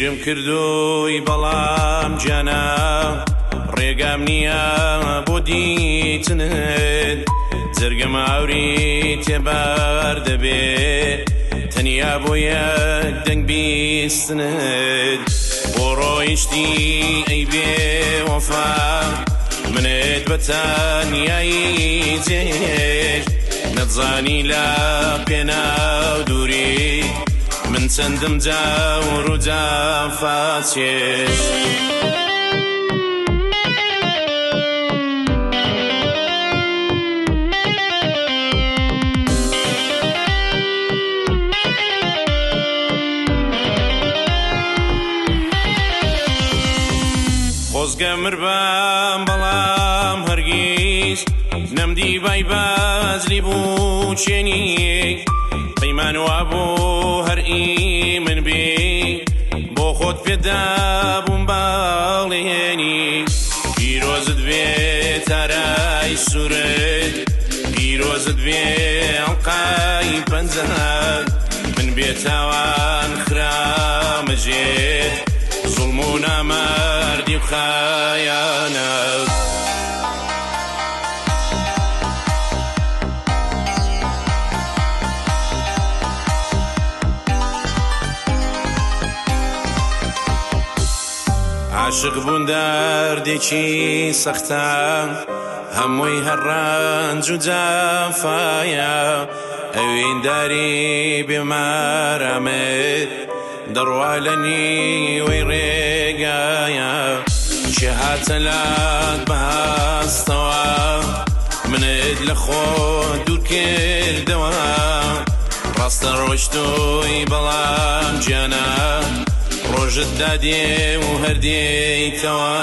بیرم کردووی بەڵام گیانە ڕێگام نییە بۆ دیتنت جەرگم ئاوری تێبەر دەبێ تەنیا بۆ یەک دەنگ بیستنت بۆ ڕۆیشتی ئەی بێ وەفا منت بە تەنیایی جێهێشت نەتزانی لە پێناو دووری من چەندم جەور و جەفا چێشت. خۆزگە مربام بەڵام هەرگیز نەمدی بای بەجلی بووچێنی پەیمان وابوو هەر ئی من بی بۆ خۆت پێدابووم بەڵێنی پیرۆزت بێ تارای سوورت پیرۆزت بێ ئەڵقای پەنجەت من بێتاوان خرامە ژێر زوڵم و نامەردی و خەیانەت. عاشق بوون دەردێکی سەختە هەمووی هەر ڕەنج و جەفایە ئەوینداری بێ مەرامت دەڕوا لە نیوەی ڕێگایە کێ هاتە لات بەهەستەوە منت لە خۆ دوور کردەوە ڕاستە ڕۆشتووی بەڵام گیانە ڕۆژت دادێ و هەر دێیتەوە.